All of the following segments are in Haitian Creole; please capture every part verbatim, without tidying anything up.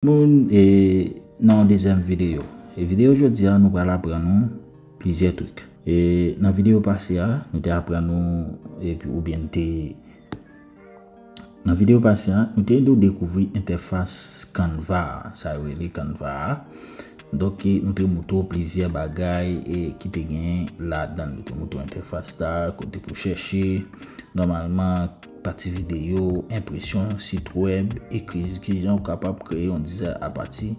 Moun, e, nan yon dezyèm videyo. E videyo jodi a, nou pral aprann nou plizyè trik. E nan videyo pase a, nou te aprann nou, epi oubyen nou te, nan videyo pase a, nou te ede w dekouvri entèfas Canva a, sa yo rele Canva a. Donk, e, nou te montre w plizyè bagay, e, ki te gen ladan l. Nou te montre w entèfas la, kote pou chèche, nòmalman, pati videyo, enpresyon, sit wèb, e ki, kijan ou kapab kreye yon dizay apati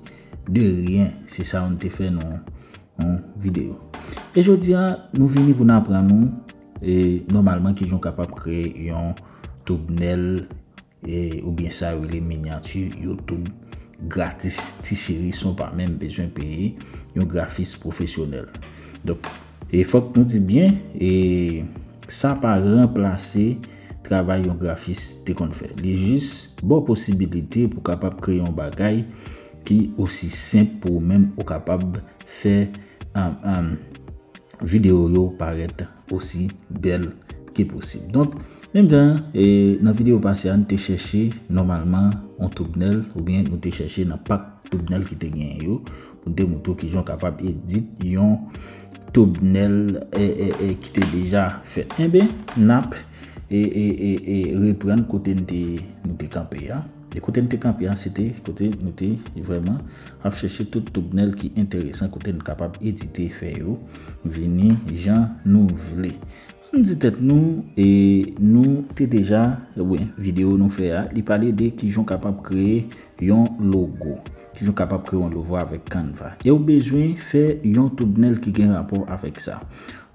de ryen. Se sa nou te fè nan yon videyo. E jodi a, nou vini pou n aprann nou, e, nòmalman, kijan ou kapab kreye yon thumbnail, e, oubyen sa yo rele minyati YouTube gratis, ti cheri, san w pa menm bezwen peye yon grafis pwofesyonèl. Donk, e fòk nou di byen, e, sa pa ranplase travay yon grafis te konn fè. Li jis ba w posibilite pou w kapab kreye yon bagay ki osi senp pou ou menm ou kapab fè, um, um, videyo yo parèt osi bèl ke posib. Donk, menm jan, e, nan videyo pase a, nou te chèche nòmalman yon thumbnail, oubyen nou te chèche nan pak thumbnail ki te genyen yo, pou n te montre w kijan w kapab edit yon thumbnail, e, e, e, ki te deja fèt. Enben, n ap, e, e, e, e, reprann kote n te, nou te kanpe a. E kote n te kanpe a, se te kote nou te vrèman ap chèche tout thumbnail ki enteresan, kote n kapab edite, fè yo vini jan nou vle. Ann di tèt nou, e nou te deja, wi, videyo nou fè a, li pale de kijan w kapab kreye yon logo. Kijan w kapab kreye yon logo avèk Canva. E w bezwen fè yon thumbnail ki gen rapò avèk sa.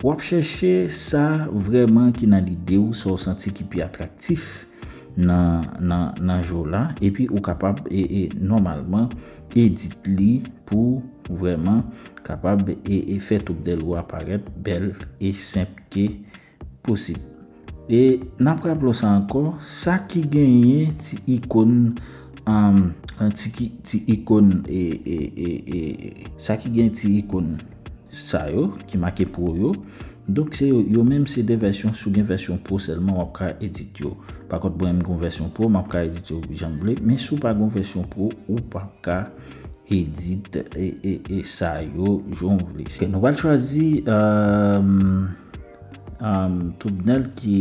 W ap chèche sa vrèman ki nan lide w, sa w santi ki pi atraktif nan, nan, nan je w la, epi ou kapab, e, e, nòmalman, edit li pou vrèman kapab, e, e, fè thumbnail ou a parèt bèl e senp ke posib. E n ap raple w sa ankò, sa ki genyen ti ikòn, um, ti, ki, ti ikòn, e, e, e, e, sa ki gen ti ikòn sa yo, ki make pro yo. Donk, se yo, yo menm se de vèsyon, si w gen vèsyon pro sèlman, w ap ka edit yo. Pa kont, mwen menm gon vèsyon pro, m ap ka edit yo jan m vle, men si w pa gon vèsyon pro, ou p ap ka edit e, e, e sa yo jan w vle. Ok, nou pral chwazi, um, um, thumbnail ki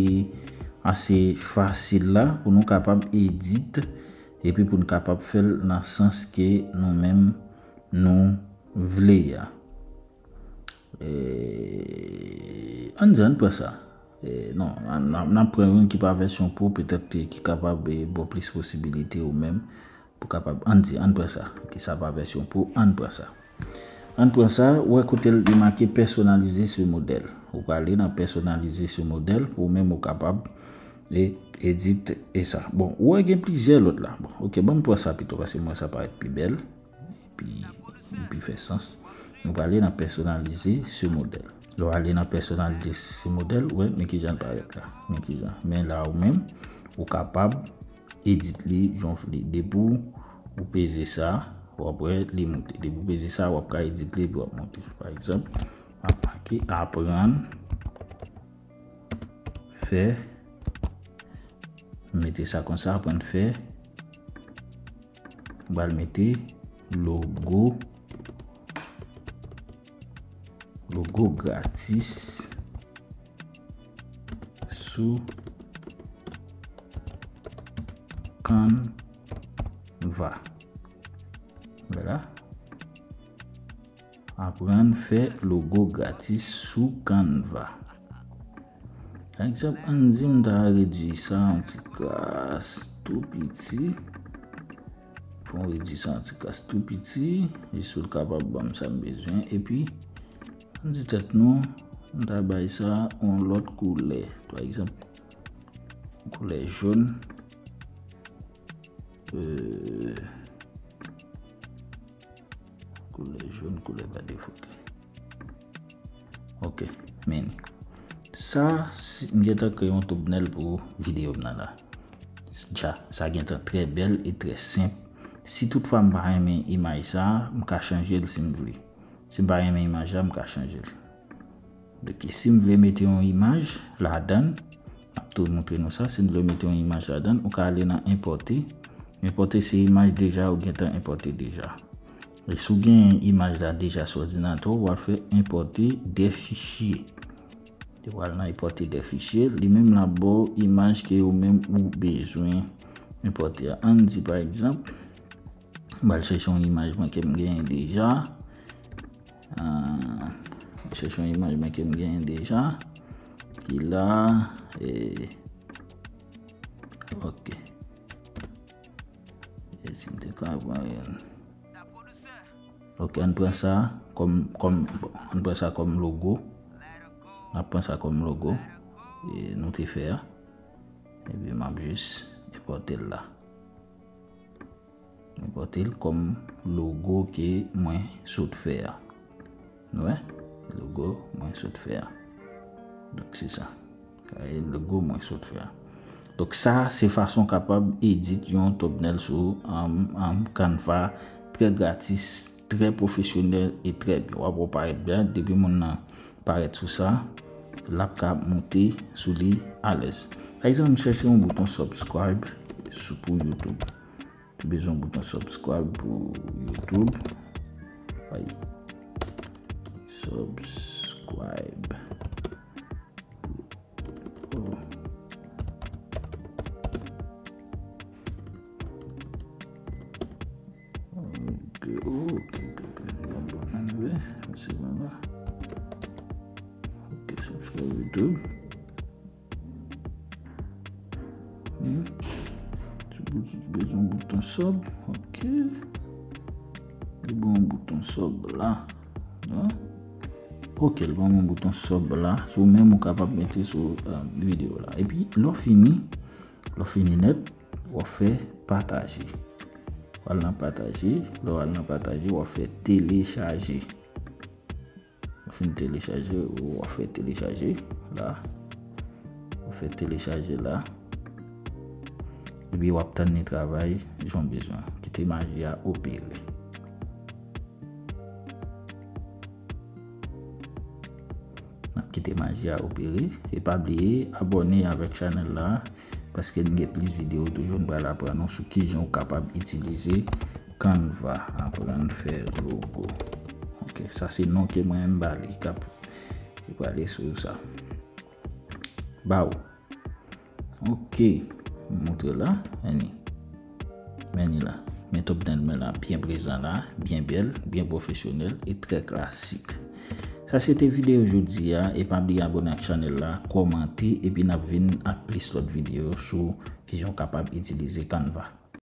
ase fasil la pou nou kapab edit epi pou n kapab fè l nan sans ke nou menm nou vle a. E, ann di, ann pran sa. E, non, n, n, n ap pran youn ki pa vèsyon pro, petèt ki, ki kapab, e, ba w plis posibilite ou menm pou kapab, ann di, ann pran sa. Ki sa pa vèsyon pro, ann pran sa. Ann pran sa, ou wè kote l li make personnaliser ce modèle. Ou prale nan personnaliser ce modèle pou ou menm ou kapab, e, edit e sa. Bon, ou wè gen plizyè lòt la. Bon, ok, ban m pran sa pito paske m wè sa parèt pi bèl. Epi, epi fè sans. Nou prale nan personnaliser ce modèle. Lè w ale nan personnaliser ce modèle, ou wè, men kijan l parèt la. Men kijan. Men la ou menm, ou kapab edit li jan w vle. Depi w peze sa, w ap wè li moute. Depi w peze sa, w ap ka edit li epi w ap moute. Pa egzanp, m ap make aprann fè, mete sa konsa, aprann fè, m pral mete logo, logo gratis sou Canva. Vwala. Aprann fè logo gratis sou Canva. Pa egzanp, ann di m ta redui sa yon ti kras tou piti. Fò m redui sa yon ti kras tou piti, jis pou l kapab ban m sa m bezwen. Epi, ann di tèt nou, m ta bay sa yon lòt koulè. Pa egzanp, yon koulè jòn. Euh, koulè jòn, koulè pa defo. Ok, men sa, si, m gentan kreye yon thumbnail pou videyo m nan la. Dja, sa gentan trè bèl e trè senp. Si toutfwa m pa renmen imaj sa, m ka chanje l si m vle. Si m pa renmen imaj la, m ka chanje l. Donk, si m vle mete yon imaj ladan l, m ap tou montre nou sa. Si m vle mete yon imaj ladan l, ou ka ale nan enpòte, Enpòte se imaj deja ou gentan enpòte deja. E si w gen imaj la deja sou òdinatè w, w al fè enpòte de fichye. Te w al nan enpòte de fichye, li menm l ap ba w imaj ke ou menm ou bezwen enpòte a. Ann di pa egzanp, m al chèche yon imaj mwen ke m genyen deja. Ah, m chèche yon imaj mwen ke m genyen deja. Ki la, e, ok. E si m te ka pran yon. Ok, ann pran sa kòm, kòm, ann pran sa kòm logo. N ap pran sa kòm logo. E nou te fè a. Epi m ap jis enpòte l la. Enpòte l kòm logo ke mwen sot fè a. Nou wè? Logo mwen sot fè a. Donk, se sa. Kay logo mwen sot fè a. Donk, sa, se fason w kapab edit yon thumbnail sou, um, um, Canva. Trè gratis, trè pwofesyonèl e trè byen. W ap wè w parèt byen. Depi moun nan parèt sou sa, l ap ka moute sou li alèz. Pa egzanp, m chèche yon bouton subscribe sou, pou YouTube. Ou bezwen yon bouton subscribe pou YouTube. Ay. Subscribe. Oh. Ok, ok, ok, ok. Bon, bon, anyway, se bon la. Ok, subscribe YouTube. Hmm. Ti bout, ti bezwen bouton sub. Ok. Li bon bouton sub la. Non? Ok, li bon bouton sub la. Si w menm ou kapab mete sou, euh, videyo la. Epi, lè w fini, lè w fini nèt, w ap fè pataje. W al nan pataje, lè w al nan pataje, w ap fè telechaje. Ou fin telechaje, w ap fè telechaje la. W ap fè telechaje la. Epi w ap tann li travay jan w bezwen. Kite maji a opere. N ap kite maji a opere. E pa bliye abòne avèk chanèl la, paske n gen plis videyo toujou, n pral aprann nou sou kijan w kapab itilize Canva, aprann fè logo. Ok, sa se non ke mwen menm ba li k ap, li prale sou sa. Ba ou. Ok, m montre la, men li. Men li la. Men thumbnail mwen la, byen prezan la, byen bèl, byen pwofesyonèl e trè klasik. Sa se te videyo jodi a, e pa bliye abòne ak chanèl la, kòmante, epi n ap vin ak plis lòt videyo sou kijan w kapab itilize Canva.